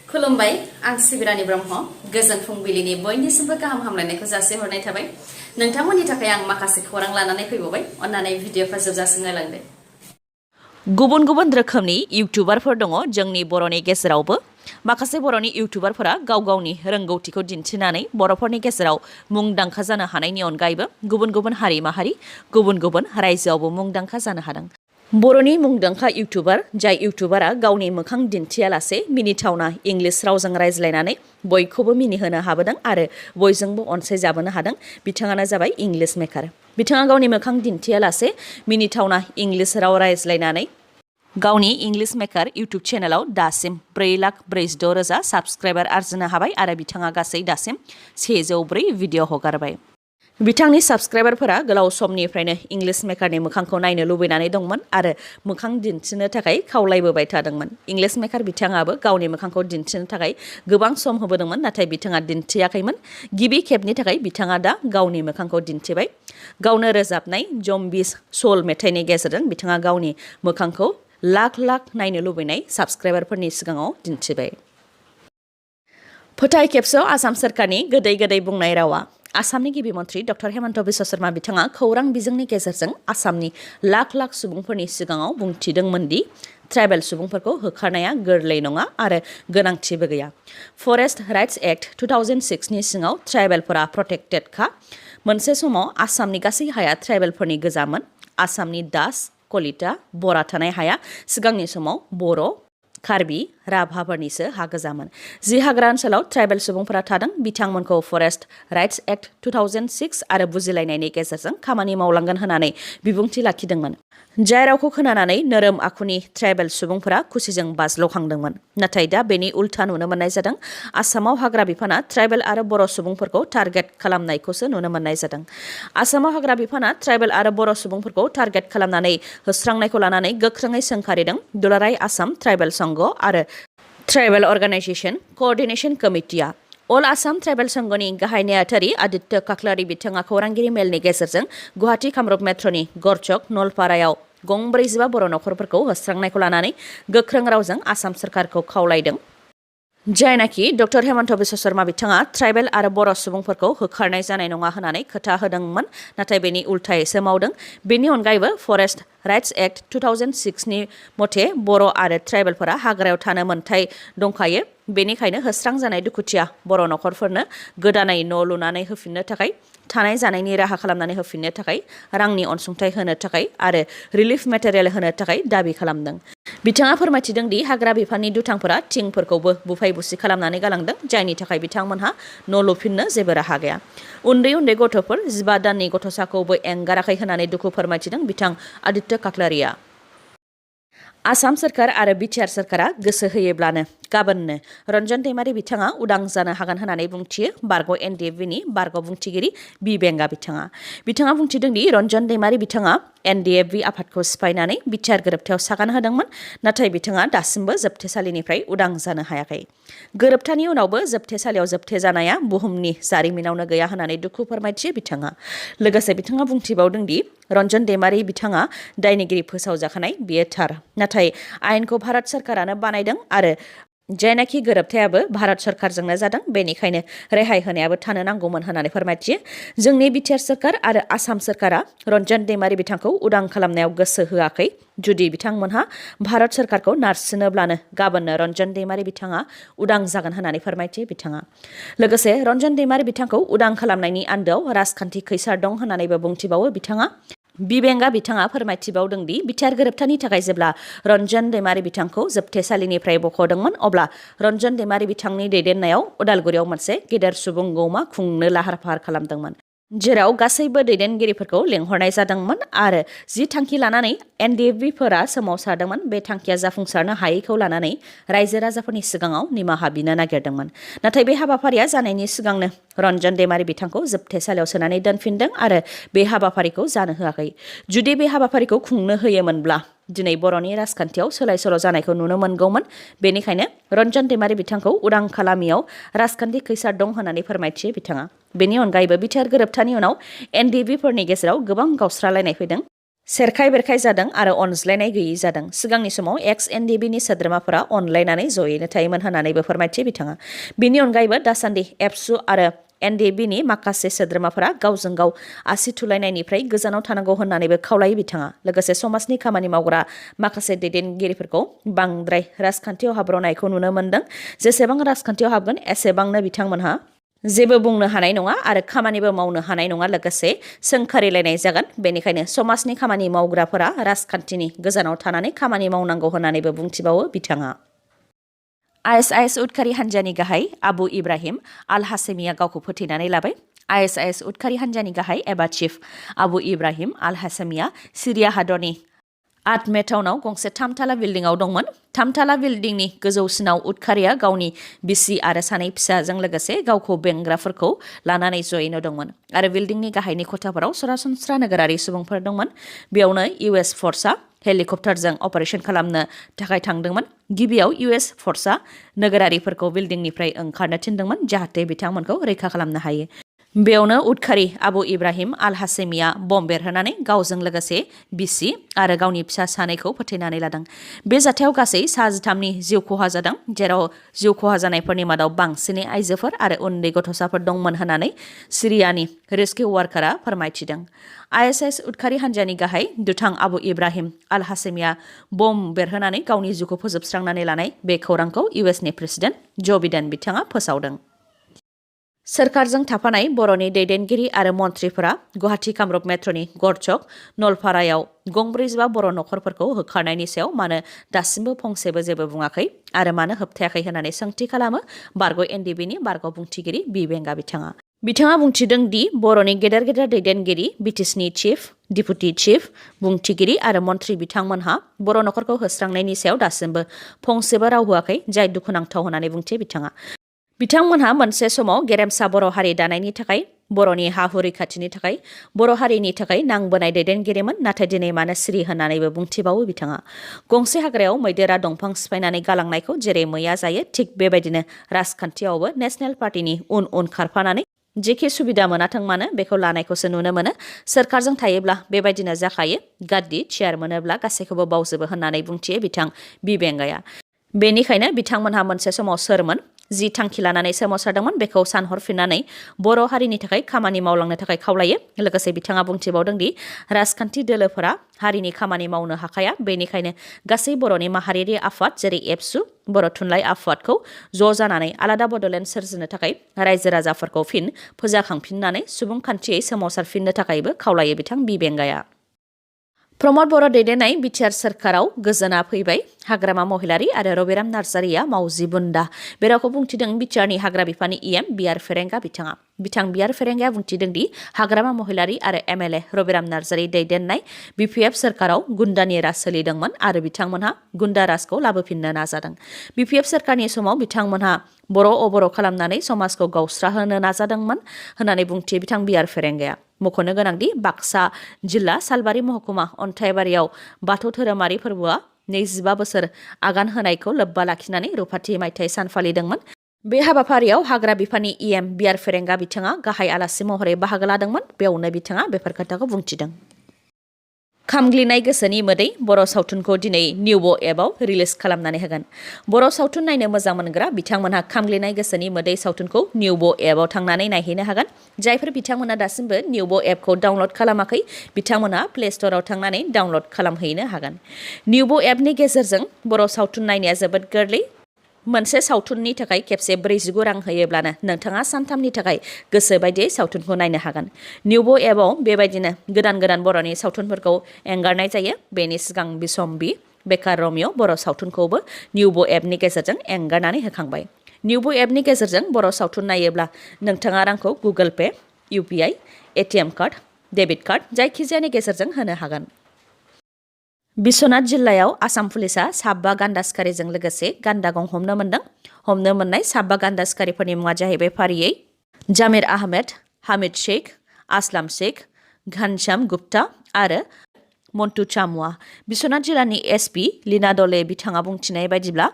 खुलुमबाय आं सिबिरानि ब्रह्म गोजोन फुंबिलिनि बयनिसिमबो गाहाम हामलायनायखौ जासिहरनाय थाबाय नोंथांमोननि थाखाय आं माखासे खौरां लानानै फैबावबाय अन्नानै भिडिअखौ जोबजासिम नायलांदो गुबुन गुबुन रोखोमनि इउटिउबारफोर दङ जोंनि बर'नि गेजेरावबो माखासे बर'नि इउटिउबारफोरा गाव गावनि रोंगौथिखौ दिन्थिनानै बर'फोरनि गेजेराव मुंदांखा जानो हानायनि अनगायैबो गुबुन गुबुन हारि माहारि गुबुन गुबुन रायजोआवबो मुंदांखा जानो हादों बर'नि मुंदांखा इउटिउबार जाय इउटिउबारा गावनि मोखां दिन्थियालासे मिनिथावना इंलिश रावजों रायज्लायनानै बयखौबो मिनिहोनो हाबोदों आरो बयजोंबो अनसायजाबोनो हादों बिथाङानो जाबाय इंलिश मेकार बिथाङा गावनि मोखां दिन्थियालासे मिनिथावना इंलिश राव रायज्लायनानै गावनि इंलिश मेकार इउटिउब चेनेलाव दासिम 4,46,000 साबस्क्राइबार आरजिनो हाबाय आरो बिथाङा गासै दासिम 104 भिडिअ हगारबाय बिथांनि साबस्क्राइबारफोरा गोलाव समनिफ्रायनो इंलिश मेकारनि मोखांखौ नायनो लुबैनानै दंमोन आरो मोखां दिन्थिनो थाखाय खावलायबोबाय थादोंमोन इंलिश मेकार बिथाङाबो गावनि मोखांखौ दिन्थिनो थाखाय गोबां सम होबोदोंमोन नाथाय बिथाङा दिन्थियाखैमोन गिबि खेबनि थाखाय बिथाङा दा गावनि मोखांखौ दिन्थिबाय गावनो रोजाबनाय जम्बिस सोल मेथाइनि गेजेरजों बिथाङा गावनि मोखांखौ लाख लाख नायनो लुबैनाय साबस्क्राइबारफोरनि सिगाङाव दिन्थिबाय फोथाय खेबसेयाव आसाम सोरखारनि गोदै गोदै बुंनाय रावा आसामनि गिबि मन्थ्रि डक्टर हेमन्त बिश्व शर्मा बिथाङा खौरां बिजोंनि गेजेरजों आसामनि लाख लाख सुबुंफोरनि सिगाङाव बुंथिदोंमोन दि ट्राइबेल सुबुंफोरखौ होखारनाया गोरलै नङा आरो गोनांथिबो गैया फरेस्ट राइट्स एक्ट 2006 नि सिङाव ट्राइबेलफोरा प्रटेक्टेडखा मोनसे समाव आसामनि गासै हाया ट्राइबेलफोरनि गोजामोन आसामनि दास कलिता बरा थानाय हाया सिगांनि समाव बर' कार्बि राभाफोरनिसो हा गोजामोन जि हाग्रा ओनसोलाव ट्राइबेल सुबुंफोरा थादों बिथांमोनखौ फरेस्ट राइट्स एक्ट 2006 आरो बुजिलायनायनि गेजेरजों खामानि मावलांगोन होननानै बिबुंथि लाखिदोंमोन जाय रावखौ खोनानानै नोरोम आखुनि ट्राइबेल सुबुंफोरा खुसिजों बाज्ल'खांदोंमोन नाथाय दा बेनि उल्था नुनो मोननाय जादों आसामाव हाग्रा बिफाना ट्राइबेल आरो बर' सुबुंफोरखौ टार्गेट खालामनायखौसो नुनो मोननाय जादों आसामाव हाग्रा बिफाना ट्राइबेल आरो बर' सुबुंफोरखौ टार्गेट खालामनानै होस्रांनायखौ लानानै गोख्रोङै सोंखारिदों दुलाराय आसाम ट्राइबेल संघ आरो ट्राइबेल अर्गानाइजेशन कोअर्डिनेशन कमिटिया अल आसाम ट्राइबेल संघनि गाहाय नेहाथारि आदित्य काक्लारि बिथाङा खौरांगिरि मेलनि गेजेरजों गुवाहाटी कामरुप मेट्र'नि गरचक नलपारायाव गं 45 बर' नखरफोरखौ होस्रांनायखौ लानानै गोख्रों रावजों आसाम सोरखारखौ खावलायदों जायनाखि डक्टर हेमन्त बिश्व शर्मा बिथाङा ट्राइबेल आरो बर' सुबुंफोरखौ होखारनाय जानाय नङा होननानै खोथा होदोंमोन नाथाय बेनि उल्थायैसो मावदों बेनि अनगायैबो फरेस्ट राइट्स एक्ट 2006 नि मथे बर' आरो ट्राइबेलफोरा हाग्रायाव थानो मोन्थाय दंखायो बेनिखायनो होस्रांजानाय दुखुथिया बर' नखरफोरनो गोदानै न' लुनानै होफिननो थाखाय थानाय जानायनि राहा खालामनानै होफिननो थाखाय रांनि अनसुंथाइ होनो थाखाय आरो रिलिफ मेटेरियेल होनो थाखाय दाबि खालामदों बिथाङा फोरमायथिदों दि हाग्रा बिफाननि दुथांफोरा थिंफोरखौबो बुफाय बुसि खालामनानै गालांदों जायनि थाखाय बिथांमोनहा न' लुफिननो जेबो राहा गैया उन्दै उन्दै गथ'फोर 15 दाननि गथ'साखौबो एंगाराखै होननानै दुखु फोरमायथिदों बिथां आदित्य काक्लारिया आसाम सोरखार आरो बिटिआर सोरखारा गोसो होयोब्लानो गाबोननो रन्जन दैमारि बिथाङा उदां जानो हागोन होननानै बुंथियो बारग' एनडिएफबिनि बारग' बुंथिगिरि बि बेंगा बिथाङा बुंथिदों दि रन्जन दैमारि बिथाङा एनडिएफबि आफादखौ सिफायनानै बिटिआर गोरोबथायाव सागान होदोंमोन नाथाय बिथाङा दासिमबो जोबथेसालिनिफ्राय उदां जानो हायाखै गोरोबथानि उनावबो जोबथेसालियाव जोबथे जानाया बुहुमनि जारिमिनावनो गैया होननानै दुखु फोरमायथियो बिथाङा लोगोसे बिथाङा बुंथिबावदों दि रन्जन दैमारि बिथाङा दायनिगिरि फोसावजाखानाय बियो थार नाथाय आयेनखौ भारत सरकारानो बानायदों आरो जायनाखि गोरोबथायाबो भारत सरकारजोंनो जादों बेनिखायनो रेहाय होनायाबो थानो नांगौमोन होननानै फोरमायथियो जोंनि बिटिआर सरकार आरो आसाम सरकारा रन्जन दैमारि बिथांखौ उदां खालामनायाव गोसो होआखै जुदि बिथांमोनहा भारत सरकारखौ नारसिनोब्लानो गाबोननो रन्जन दैमारि बिथाङा उदां जागोन होननानै फोरमायथियो बिथाङा लोगोसे रन्जन दैमारि बिथांखौ उदां खालामनायनि आन्दोआव राजखान्थि खैसार दं होननानैबो बुंथिबावो बिथाङा बिबेंगा बिथाङा फोरमायथिबावदों दि बिटिआर गोरोबथानि थाखाय जेब्ला रन्जन दैमारि बिथांखौ जोबथेसालिनिफ्राय बख'दोंमन अब्ला रन्जन दैमारि बिथांनि दैदेननायाव उदालगुरियाव मोनसे गेदेर सुबुं गौमा खुंनो लाहार फाहार खालामदोंमोन जेराव गासैबो दैदेनगिरिफोरखौ लेंहरनाय जादोंमोन आरो जि थांखि लानानै एनडिएफबिफोरा सोमावसारदोंमोन बे थांखिया जाफुंसारनो हायैखौ लानानै रायजो राजाफोरनि सिगाङाव निमाहा बिनो नागिरदोंमोन नाथाय बे हाबाफारिया जानायनि सिगांनो रन्जन दैमारि बिथांखौ जोबथेसालियाव सोनानै दोनफिनदों आरो बे हाबाफारिखौ जानो होआखै जुदि बे हाबाफारिखौ खुंनो होयोमोनब्ला दिनै बर'नि राजखान्थियाव सोलाय सोल' जानायखौ नुनो मोनगौमोन बेनिखायनो रन्जन दैमारि बिथांखौ उदां खालामियाव राजखान्थि खैसार दं होननानै फोरमायथियो बिथाङा बेनि अनगायैबो बिटिआर गोरोबथानि उनाव एनडिएफबिफोरनि गेजेराव गोबां गावस्रालायनाय फैदों सेरखाय बेरखाय जादों आरो अनज्लायनाय गैयि जादों। सिगांनि समाव एक्स एनडिबिनि सोद्रोमाफोरा अनलायनानै जयैनो थायोमोन होननानैबो फोरमायथि बिथाङा। बिनि अनगायैबो दासान्दि एबसु आरो एनडिबिनि माखासे सोद्रोमाफोरा गावजों गाव आसि थुलायनायनिफ्राय गोजानाव थानांगौ होननानैबो खावलायो बिथाङा। लोगोसे समाजनि खामानि मावग्रा माखासे दैदेनगिरिफोरखौ बांद्राय राजखान्थियाव हाब्रनायखौ नुनो मोन्दों। जेसेबां राजखान्थियाव हाबगोन एसेबांनो बिथांमोनहा जेबो बुंनो हानाय नङा आरो खामानिबो मावनो हानाय नङा, लोगोसे सोंखारिलायनाय जागोन। बेनिखायनो समाजनि खामानि मावग्राफोरा राजखान्थिनि गोजानाव थानानै खामानि मावनांगौ होननानैबो बुंथिबावो बिथाङा। ISIS उदखारि हान्जानि गाहाय आबु इब्राहिम आल हासेमिया गावखौ फोथैनानै लाबाय। ISIS उदखारि हान्जानि गाहाय एबा चिफ आबु इब्राहिम आल हासेमिया सिरिया हादरनि आटमे टाउनाव गंसे 3 थाला बिल्डिंआव दंमोन। 3 थाला बिल्डिंनि गोजौसिनाव उदखारिया गावनि बिसि आरो 2 फिसाजों लोगोसे गावखौ बेंग्राफोरखौ लानानै जयैनो दंमोन आरो बिल्डिंनि गाहायनि खथाफोराव सरासनस्रा नोगोरारि सुबुंफोर दंमोन। बेयावनो US फर्सआ हेलिकप्टारजों अपारेशन खालामनो थाखाय थांदोंमोन। गिबियाव US फर्सआ नोगोरारिफोरखौ बिल्डिंनिफ्राय ओंखारनो थिनदोंमोन जाहाथे बिथांमोनखौ रैखा खालामनो हायो। बेयावनो उदखारि आबु इब्राहिम आल हासेमिया बम बेरहोनानै गावजों लोगोसे बिसि आरो गावनि फिसा 2खौ फोथैनानै लादों। बे जाथायाव गासै 13नि जिउ खहा जादों, जेराव जिउ खहा जानायफोरनि मादाव बांसिनै आइजोफोर आरो उन्दै गथ'साफोर दंमोन होननानै सिरियानि रेस्किउ वार्कारआ फोरमायथिदों। ISIS उदखारि हान्जानि गाहाय दुथां आबु इब्राहिम आल हासेमिया बम बेरहोनानै गावनि जिउखौ फोजोबस्रांनानै लानाय बे खौरांखौ USनि प्रेसिडेन्ट ज' बिडेन बिथाङा फोसावदों। सोरखारजों थाफानाय बर'नि दैदेनगिरि आरो मन्थ्रिफोरा गुवाहाटी कामरुप मेट्र'नि गरचक नलपारायाव गंब्रैजिबा बर' नखरफोरखौ होखारनायनि सायाव मानो दासिमबो फंसेबो जेबो बुङाखै आरो मानो होबथायाखै होननानै सोंथि खालामो बारग' एनडिबिनि बारग' बुंथिगिरि बिबेंगा बिथाङा। बिथाङा बुंथिदों दि बर'नि गेदेर गेदेर दैदेनगिरि बिटिसिनि चिफ, डिपुटि चिफ, बुंथिगिरि आरो मन्थ्रि बिथांमोनहा बर' नखरखौ होस्रांनायनि सायाव दासिमबो फंसेबो राव होआखै, जाय दुखुनांथाव होननानै बुंथियो बिथाङा। बिथांमोनहा मोनसे समाव गेरेमसा बर' हारि दानायनि थाखाय, बर'नि हा-हु रैखाथिनि थाखाय, बर' हारिनि थाखाय नांबोनाय दैदेनगिरिमोन, नाथाय दिनै मानो सिरि होननानैबो बुंथिबावो बिथाङा। गंसे हाग्रायाव मैदेरा दंफां सिफायनानै गालांनायखौ जेरै मैया जायो, थिग बेबायदिनो राजखान्थियावबो नेशनेल पार्टिनि उन उन खारफानानै जेखि सुबिदा मोनाथों मानो बेखौ लानायखौसो नुनो मोनो। सोरखारजों थायोब्ला बेबायदिनो जाखायो, गाद्दि चेयार मोनोब्ला गासैखौबो बावजोबो होननानै बुंथियो बिथां बिबेंगाया। बेनिखायनो बिथांमोनहा मोनसे समाव सोरमोन, जि थांखि लानानै सोमावसारदोंमोन बेखौ सानहरफिननानै बर' हारिनि थाखाय खामानि मावलांनो थाखाय खावलायो। लोगोसे बिथाङा बुंथिबावदों दि राजखान्थि दोलोफोरा हारिनि खामानि मावनो हाखाया, बेनिखायनो गासै बर'नि माहारियारि आफाद जेरै एबसु, बर' थुनलाइ आफादखौ ज' जानानै आलादा बड'लेण्ड सोरजिनो थाखाय रायजो राजाफोरखौ फिन फोजाखांफिननानै सुबुंखान्थियै सोमावसारफिननो थाखायबो खावलायो बिथां बिबेंगाया। प्रमद बर' दैदेननाय बिटिआर सोरखाराव गोजोना फैबाय। हाग्रामा महिलारि आरो रबिराम नार्जारिया मावजि बुन्दा बे रावखौ बुंथिदों बिटिआरनि हाग्रा बिफाननि EM बिआर फेरेंगा बिथाङा। बिथां बिआर फेरेंगाया बुंथिदों दि हाग्रामा महिलारि आरो MLA रबिराम नार्जारि दैदेननाय BPF सोरखाराव गुन्दानि राज सोलिदोंमोन आरो बिथांमोनहा गुन्दा राजखौ लाबोफिननो नाजादों। BPF सोरखारनि समाव बिथांमोनहा बर' अबर' खालामनानै समाजखौ गावस्राहोनो नाजादोंमोन होननानै बुंथियो बिथां बिआर फेरेंगाया। मख'नो गोनांदि बाक्सा जिल्ला सालबारि महकुमा अन्थाइबारियाव बाथौ धोरोमारि फोरबोआ 25 बोसोर आगान होनायखौ लोब्बा लाखिनानै रुफाथि मायथाइ सान फालिदोंमोन। बे हाबाफारियाव हाग्रा बिफाननि EM बिआर फेरेंगा बिथाङा गाहाय आलासि महरै बाहागो लादोंमोन। बेयावनो बिथाङा बेफोर खोथाखौ बुंथिदों। खामग्लिनाय गोसोनि मोदै बर' सावथुनखौ दिनै निउब' एपआव रिलिज खालामनानै होगोन। बर' सावथुन नायनो मोजां मोनग्रा बिथांमोनहा खामग्लिनाय गोसोनि मोदै सावथुनखौ निउब' एपआव थांनानै नायहैनो हागोन। जायफोर बिथांमोना दासिमबो निउब' एपखौ डाउनलड खालामाखै बिथांमोनहा प्ले स्ट'राव थांनानै डाउनलड खालामहैनो हागोन। निउब' एपनि गेजेरजों बर' सावथुन नायनाया जोबोद गोरलै। मोनसे सावथुननि थाखाय खेबसे 49 रां होयोब्लानो नोंथाङा सानथामनि थाखाय गोसो बायदियै सावथुनखौ नायनो हागोन। निउब' एपआव बेबायदिनो गोदान गोदान बर'नि सावथुनफोरखौ एंगारनाय जायो। बेनि सिगां बिसम्बि, बेकार रमिय' बर' सावथुनखौबो निउब' एपनि गेजेरजों एंगारनानै होखांबाय। निउब' एपनि गेजेरजों बर' सावथुन नायोब्ला नोंथाङा रांखौ Google pay, UPI, ATM card, debit card जायखिजायानि गेजेरजों होनो हागोन। बिश्वनाथ जिल्लायाव आसाम पुलिसा 7 गान्दा सिखारिजों लोगोसे गान्दा गं हमनो मोनदों। हमनो मोननाय 7 गान्दा सिखारिफोरनि मुङा जाहैबाय फारियै जामिर आहमेद, हामिद शेख, आसलाम शेख, घनश्याम गुप्ता आरो मन्टु चामुआ। बिश्वनाथ जिल्लानि SP लीना दले बिथाङा बुंथिनाय बायदिब्ला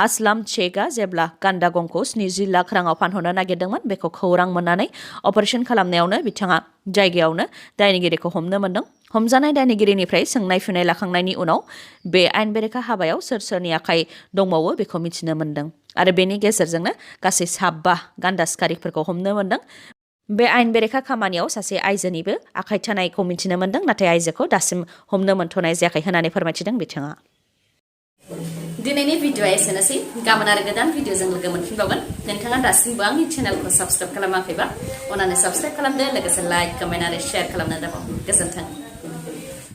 आसलाम शेखआ जेब्ला गान्दा गंखौ 70 लाख राङाव फानहरनो नागिरदोंमोन बेखौ खौरां मोननानै अपारेशन खालामनायावनो बिथाङा जायगायावनो दायनिगिरिखौ हमनो मोनदों। हमजानाय दायनिगिरिनिफ्राय सोंनाय फिननाय लाखांनायनि उनाव बे आयेन बेरेखा हाबायाव सोर सोरनि आखाइ दंबावो बेखौ मिथिनो मोनदों आरो बेनि गेजेरजोंनो गासै 7 गान्दा सिखारिफोरखौ हमनो मोनदों। बे आयेन बेरेखा खामानियाव सासे आइजोनिबो आखाइ थानायखौ मिथिनो मोनदों नाथाय आइजोखौ दासिम हमनो मोनथ'नाय जायाखै होननानै फोरमायथिदों बिथाङा। दिनैनि भिडिअ'आ एसेनोसै गाबोन आरो गोदान भिडिअ'जों लोगो मोनफिनबावगोन। नोंथाङा दासिमबो आंनि चेनेलखौ साबस्क्राइब खालामाखैबा अन्नानै साबस्क्राइब खालामदो लोगोसे लाइक कमेन्ट आरो शेयार खालामनो दाबाव। गोजोन्थों।